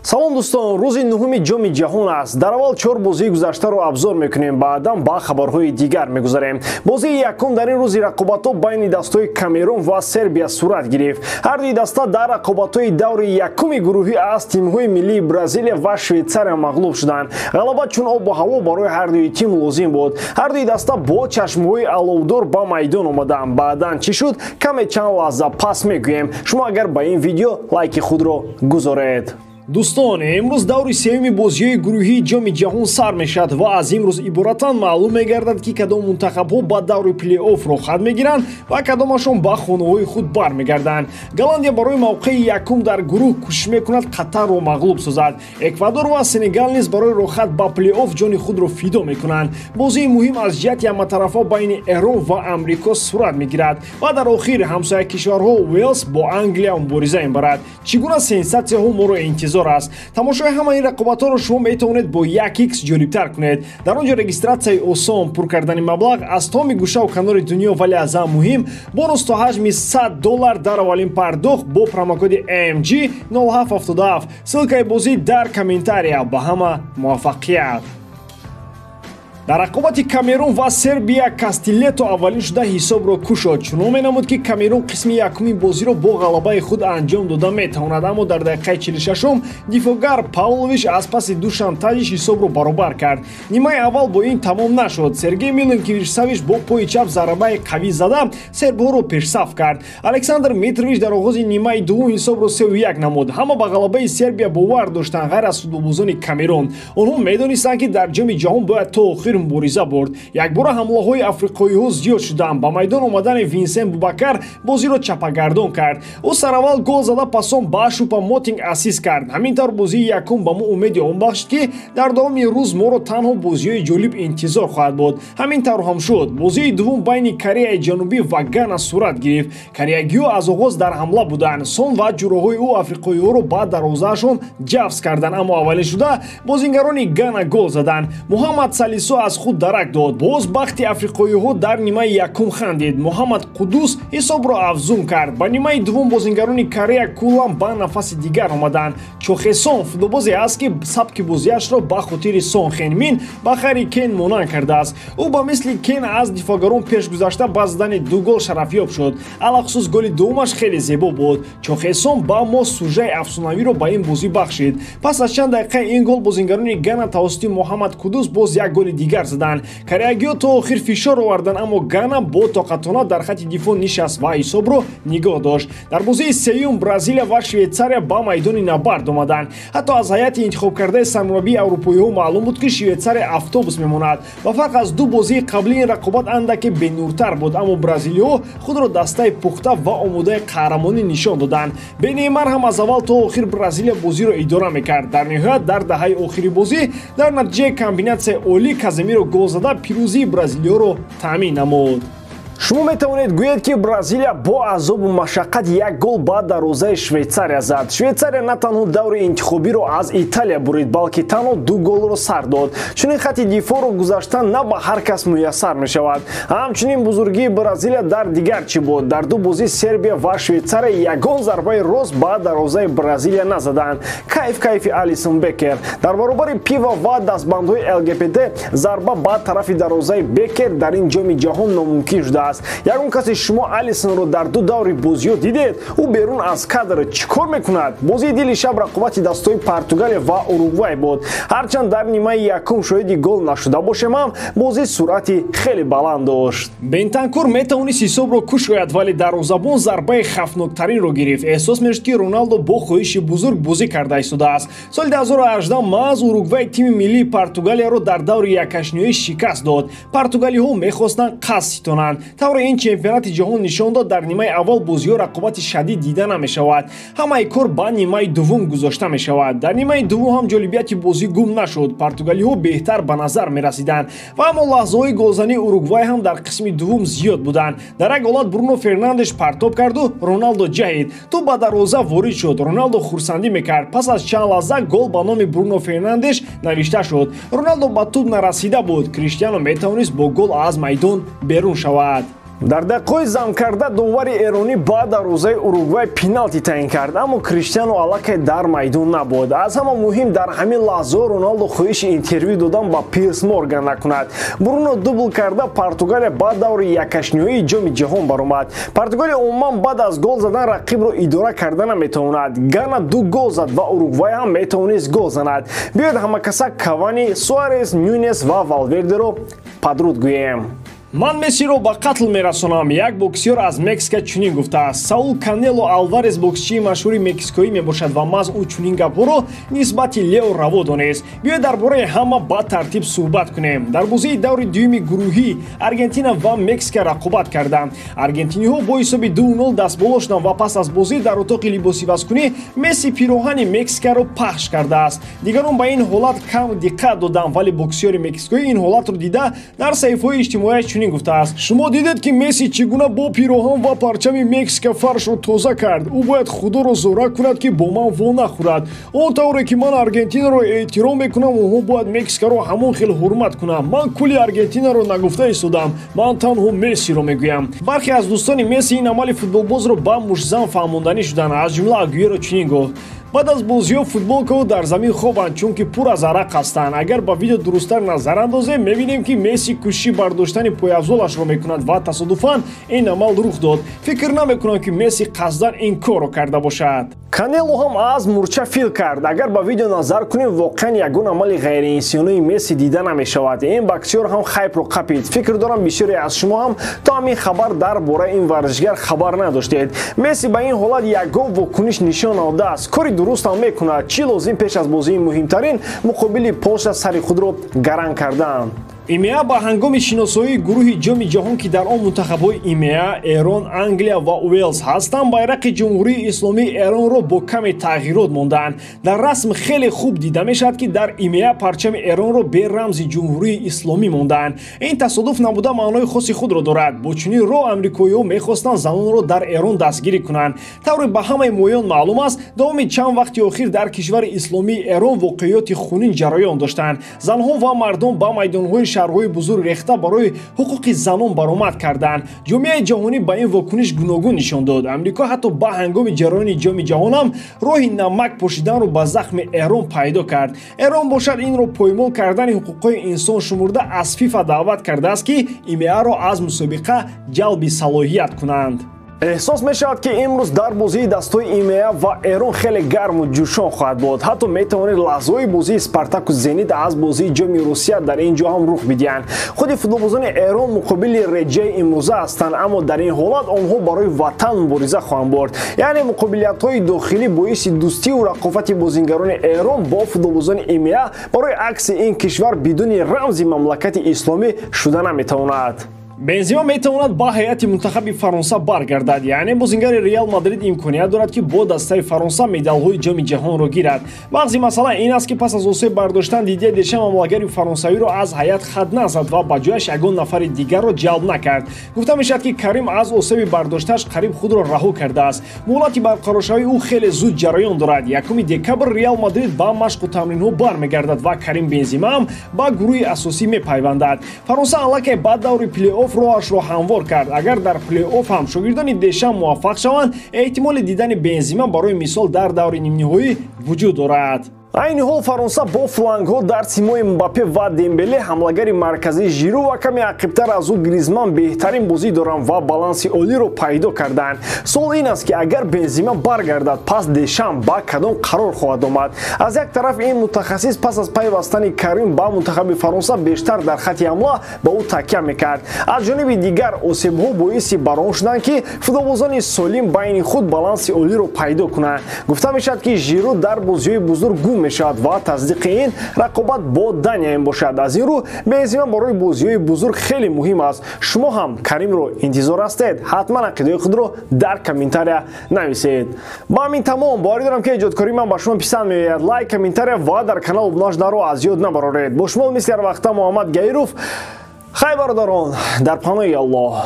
Салом дӯстон, рӯзи нуҳуми Ҷоми ҷаҳон аст. Дар аввал чор бозии гузаштаро абзор мекунем, баъдан ба хабарҳои дигар мегузарем. Бозии якум дар ин рӯзи рақобатҳо байни дастҳои Камерун ва Сербия сурат гирифт. Ҳар дуи даста дар рақобатҳои даври якуми гурӯҳӣ аз тимҳои миллии Бразилия ва Швейтсария мағлуб шуданд. Ғалаба чун обу ҳаво барои ҳар дуи тим лозим буд. Ҳар дуи даста бо чашмҳои аловдор ба майдон омаданд. Баъдан чӣ шуд, каме чанд лаҳза пас мегӯем. Шумо агар ба ин видео лайки худро гузоред. Дӯстон, имрӯз даври сеюми бозиҳои гурӯҳии Ҷоми ҷаҳон сар мешавад ва аз имрӯз иборатан маълум мегардад, ки кадом мунтахабҳо ба даври плей-офф роҳхат мегиранд ва кадомашон ба хонаҳои худ бармегарданд. Голландия барои мавқеи якум дар гурӯҳ кӯшиш мекунад Қатарро мағлуб созад. Эквадор ва Сенегал низ барои роҳхат ба плей-офф ҷони худро фидо мекунанд. Бозии муҳим аз ҷиҳати ҳаматарафа байни Эрон ва Амрико сурат мегирад ва дар охир ҳамсоя кишварҳо Уэлс бо Англия мубориза мебарад. Чӣ гуна сенсатсияҳо моро интизор аст? Тамошои ҳамаи ин рақобатҳоро шумо метавонед бо 1x ҷолибтар кунед. Дар он ҷо регистратсияи осон, пур кардани маблағ аз томи гӯшаву канори дунё, вале аз ҳама муҳим бонус то ҳаҷми $100 дар аввалин пардохт бо промокоди AMG 0777. Ссылкаи бозӣ дар комментария. Ба ҳама муваффақият! Дар рақобати Камерун ва Сербия Кастилето аввалин шуда ҳисобро кушод. Чунон менамуд, ки Камерун қисми якуми бозиро бо ғалабаи худ анҷом дода метавонад, аммо дар дақиқаи 46-ум дифоъгар Павлович аз паси Душан Тадич ҳисобро баробар кард. Нимаи аввал бо ин тамом нашуд. Сергей Миленкевич Савич бо пои чап зарбаи қавӣ зада сербҳоро пешсаф кард. Александр Митрович дар оғози нимаи дуввум ҳисобро 3-1 намуд. Ҳама ба ғалабаи Сербия бовар доштанд, ғайр аз футболбозони Камерун. Онҳо медонистанд, ки дар Ҷоми ҷаҳон бояд то охир мубориза бурд. Якбора ҳамлаҳои африқоиҳо зиёд шуданд. Ба майдон омадани Винсент Бубакар бозиро чапагардон кард. Ӯ сараввал гол зада, пасон ба Шупа Мотинг ассист кард. Ҳамин тавр бозии якум ба мо умеди он бахшид, ки дар давоми рӯз моро танҳо бозиҳои ҷолиб интизор хоҳад буд. Ҳамин тавр ҳам шуд. Бозии дуввум байни Кореяи Ҷанубӣ ва Гана сурат гирифт. Кореягиҳо аз оғоз дар ҳамла буданд. Сон ва ҷуроҳои ӯ африқоиҳоро ба дарвозаашон ҷафз карданд, аммо аввалин шуда бозингарони Гана гол заданд. Муҳаммад Салисо аз худ дарак дод. Боз бахти африқоиҳо дар нимаи якум хандид. Муҳаммад Қудус ҳисобро афзун кард. Ба нимаи дуввум бозингарони Корея куллан ба нафаси дигар омаданд. Чохесон футболбозе аст, ки сабки бозиашро ба хотири Сон Хенмин ба Хари Кен монанд кардааст. Ӯ ба мисли Кен аз дифоъгарон пеш гузашта ба задани ду гол шарафёб шуд. Алахусус голи дуввумаш хеле зебо буд. Чохесон ба мо сужаи афсонавиро ба ин бозӣ бахшид. Пас аз чанд дақиқаи ин гол бозингарони Гана тавассути Муҳаммад Қудус боз як голи дигар заданд. Кореягиҳо то охир фишор оварданд, аммо Гана бо тоқатона дар хати дифоъ нишаст ва ҳисобро нигоҳ дошт. Дар бозии сеюм Бразилия ва Швейтсария ба майдони набард омаданд. Ҳатто аз ҳайати интихобкардаи сармураббии аврупоиҳо маълум буд, ки Швейтсария автобус мемонад. Ба фарқ аз ду бозии қаблӣ ин рақобат андаке бенуртар буд, аммо бразилиҳо худро дастаи пухта ва омодаи қаҳрамонӣ нишон доданд. Бе Неймар ҳам аз аввал то охир Бразилия бозиро идора мекард. Дар ниҳоят дар даҳаи охири бозӣ дар натиҷаи комбинатсияи олӣ Каземиро гол зада пирӯзии бразилиёро таъмин намуд. Шумо метавонед гӯед, ки Бразилия бо азобу машаққат як гол ба дарвозаи Швейтсария зад. Швейтсария на танҳо даври интихобиро аз Италия бурид, балки танҳо ду голро сар дод. Чунин хати дифоъро гузаштан на ба ҳар кас муяссар мешавад. Ҳамчунин бузургии Бразилия дар дигар чӣ буд? Дар ду бозӣ Сербия ва Швейтсария ягон зарбаи рост ба дарвозаи Бразилия назаданд. Кайф кайфи Алисон Бекер. Дар баробари пива ва дастбандҳои ЛГБТ зарба ба тарафи дарвозаи Бекер дар ин Ҷоми ҷаҳон номумкин шудааст. Ягон касе шумо Алисонро дар ду даври бозиҳо дидед? Ӯ берун аз кадр чӣ кор мекунад? Бозии дили шаб рақобати дастҳои Португалия ва Уругвай буд. Ҳарчанд дар нимаи якум шоҳиди гол нашуда бошем ҳам, бозӣ суръати хеле баланд дошт. Бентанкур метавонист ҳисобро кушояд, вале дарвозабон зарбаи хавфноктаринро гирифт. Эҳсос мешуд, ки Роналдо бо хоҳиши бузург бозӣ карда истодааст. Соли 2018 маҳз Уругвай тими миллии Португалияро дар даври яккашниҳоӣ шикаст дод. Португалиҳо мехостанд қасд ситонанд. Тавре ин чемпионати ҷаҳон нишон дод, дар нимаи аввал бозиҳо рақобати шадид дида намешавад. Ҳамаи кор ба нимаи дуввум гузошта мешавад. Дар нимаи дуввум ҳам ҷолибияти бозӣ гум нашуд. Португалиҳо беҳтар ба назар мерасиданд ва аммо лаҳзаҳои голзании Уругвай ҳам дар қисми дуввум зиёд буданд. Дар як ҳолат Бруно Фернандеш партоб карду Роналдо ҷаҳид. Тӯб ба дарвоза ворид шуд. Роналдо хурсандӣ мекард. Пас аз чанд лаҳза гол ба номи Бруно Фернандеш навишта шуд. Роналдо ба тӯб нарасида буд. Криштиано метавонист бо гол аз майдон берун шавад. Дар дақиқаҳои замкарда довари эронӣ ба дарвозаи Уругвай пеналти таъин кард, аммо Криштиану аллакай дар майдон набуд. Аз ҳама муҳим, дар ҳамин лаҳзаҳо Роналдо хоҳиши интервю додан ба Пирс Морган накунад. Бруно дубл карда Португалия ба даври якашниҳоии Ҷоми ҷаҳон баромад. Португалия умуман баъд аз гол задан рақибро идора карда наметавонад. Гана 2 гол зад ва Уругвай ҳам метавонист гол занад. Биёед ҳамакаса Кавани, Суарес, Нюнес ва Валвердеро падруд гӯем. Ман Мессиро ба қатл мерасонам. Як боксёр аз Мексика чунин гуфтааст. Саул Канело Алварес боксчии машҳури мексикоӣ мебошад ва маҳз ӯ чунин гапҳоро нисбати Лео раво донист. Биёед дар бораи ҳама ба тартиб суҳбат кунем. Дар бозии даври дуюми гурӯҳӣ Аргентина ва Мексика рақобат карданд. Аргентиниҳо бо ҳисоби 2-0 дастболо шуданд ва пас аз бозӣ дар утоқи либосивазкунӣ Месси пироҳани Мексикаро пахш кардааст. Дигарон ба ин ҳолат кам диққат доданд, вале боксёри мексикоӣ ин ҳолатро дида дар саҳифаҳои иҷтимоияш чунин гуфтааст: шумо дидед, ки Месси чӣ гуна бо пироҳан ва парчами Мексика фаршро тоза кард. Ӯ бояд худоро зора кунад, ки бо ман во нахӯрад. Он тавре ки ман Аргентинаро эҳтиром мекунам, онҳо бояд Мексикаро ҳамон хел ҳурмат кунанд. Ман кулли Аргентинаро нагуфта истодам, ман танҳо Мессиро мегӯям. Бархе аз дӯстони Месси ин амали футболбозро ба муштзан фаҳмонданӣ шуданд. Аз ҷумла Агуеро чунин гуфт: баъд аз бозиҳо футболкаҳо дар замин хобанд, чунки пур аз арақ ҳастанд. Агар ба видео дурусттар назар андозем, мебинем, ки Месси кӯшиши бардоштани пойафзолашро мекунад ва тасодуфан ин амал рух дод. Фикр намекунам, ки Месси қасдан ин корро карда бошад. Канело ҳам аз мурча фил кард. Агар ба видео назар кунем, воқеан ягон амали ғайриинсонии Месси дида намешавад. Ин боксёр ҳам хайпро қапид. Фикр дорам, бисёре аз шумо ҳам то ҳамин хабар дар бораи ин варзишгар хабар надоштед. Месси ба ин ҳолат ягон вокуниш нишон надодааст. Кори дуруст ҳам мекунад. Чӣ лозим пеш аз бозии муҳимтарин муқобили Полша сари худро гаранг карданд. ИМЕА ба ҳангоми шиносоии гурӯҳи Ҷоми ҷаҳон, ки дар он мунтахабҳои ИМЕА, Эрон, Англия ва Уэлс ҳастанд, байрақи Ҷумҳурии Исломии Эронро бо каме тағйирот мондаанд. Дар расм хеле хуб дида мешавад, ки дар ИМЕА парчами Эронро бе рамзи Ҷумҳурии Исломӣ мондаанд. Ин тасодуф набуда маънои хоси худро дорад. Бо чунин роҳ амрикоиҳо мехостанд занонро дар Эрон дастгирӣ кунанд. Тавре ба ҳамаи моён маълум аст, давоми чанд вақти охир дар кишвари исломии Эрон воқеиёти хунин ҷараён доштанд. Занҳо ва мардон ба майдонҳои шаҳрҳои бузург рехта барои ҳуқуқи занон баромад карданд. Ҷомеаи ҷаҳонӣ ба ин вокуниш гуногун нишон дод. Амрико ҳатто ба ҳангоми ҷараёни Ҷоми ҷаҳон ҳам роҳи намак пошиданро ба захми Эрон пайдо кард. Эрон бошад инро поймол кардани ҳуқуқҳои инсон шумурда аз ФИФА даъват кардааст, ки ИМЕА-ро аз мусобиқа ҷалби салоҳият кунанд. Эҳсос мешавад, ки имрӯз дар бозии дастҳои ИМЕА ва Эрон хеле гарму ҷӯшон хоҳад буд. Ҳатто метавонед лаҳзаҳои бозии Спартаку Зенит аз бозии Ҷоми Русия дар ин ҷо ҳам рух бидиҳанд. Худи футболбозони Эрон муқобили реҷаи имрӯза ҳастанд, аммо дар ин ҳолат онҳо барои ватан мубориза хоҳанд бурд. Яъне муқобилиятҳои дохилӣ боиси дӯстиву рақофати бозингарони Эрон бо футболбозони ИМЕА барои акси ин кишвар бидуни рамзи мамлакати исломӣ шуда наметавонад. Бензема метавонад ба ҳайати мунтахаби Фаронса баргардад. Яъне бозингари Реал Мадрид имконият дорад, ки бо дастаи Фаронса медалҳои Ҷоми ҷаҳонро гирад. Баъзи масъала ин аст, ки пас аз осеб бардоштан Дидье Дешам ҳамлагари фаронсавиро аз ҳайат хат назад ва ба ҷояш ягон нафари дигарро ҷалб накард. Гуфта мешавад, ки Карим аз осеби бардоштааш қариб худро раҳо кардааст. Муҳлати барқароршавии ӯ хеле зуд ҷараён дорад. 1 декабр Реал Мадрид ба машқу тамринҳо бармегардад ва Карим Бензема ҳам ба гурӯҳи асосӣ мепайвандад. Фаронса аллакай ба даври плей-офф роҳашро ҳамвор кард. Агар дар плей-офф ҳам шогирдони Дешам муваффақ шаванд, эҳтимоли дидани Бензема барои мисол дар даври нимниҳоӣ вуҷуд дорад. Айни ҳол Фаронса бо флангҳо дар симои Мбаппе ва Дембеле, ҳамлагари марказии Жиру ва каме ақибтар аз ӯ Гризман беҳтарин бозӣ доранд ва баланси олиро пайдо карданд. Суол ин аст, ки агар Бензема баргардад, пас Дешам ба кадом қарор хоҳад омад. Аз як тараф ин мутахассис пас аз пайвастани Карим ба мунтахаби Фаронса бештар дар хати ҳамла ба ӯ такя мекард. Аз ҷониби дигар осебҳо боиси барон шуданд, ки футболбозони солим байни худ баланси олиро пайдо кунанд. Гуфта мешавад, ки Жиру дар бозиҳои бузург гум мешавад ва тасдиқи ин рақобат бо Дания бошад. Аз ин рӯ Бензема барои бозиҳои бузург хеле муҳим аст. Шумо ҳам Каримро интизор ҳастед? Ҳатман ақидаи худро дар комментария нависед. Ба ҳамин тамом. Боварӣ дорам, ки эҷодкории ман ба шумо писанд меояд. Лайк, комментария ва дар канал обуна шуданро аз ёд набароред. Бо шумо мисли ҳар вақта Муҳаммад Гаиров. Хай бародарон, дар паноҳи Аллоҳ.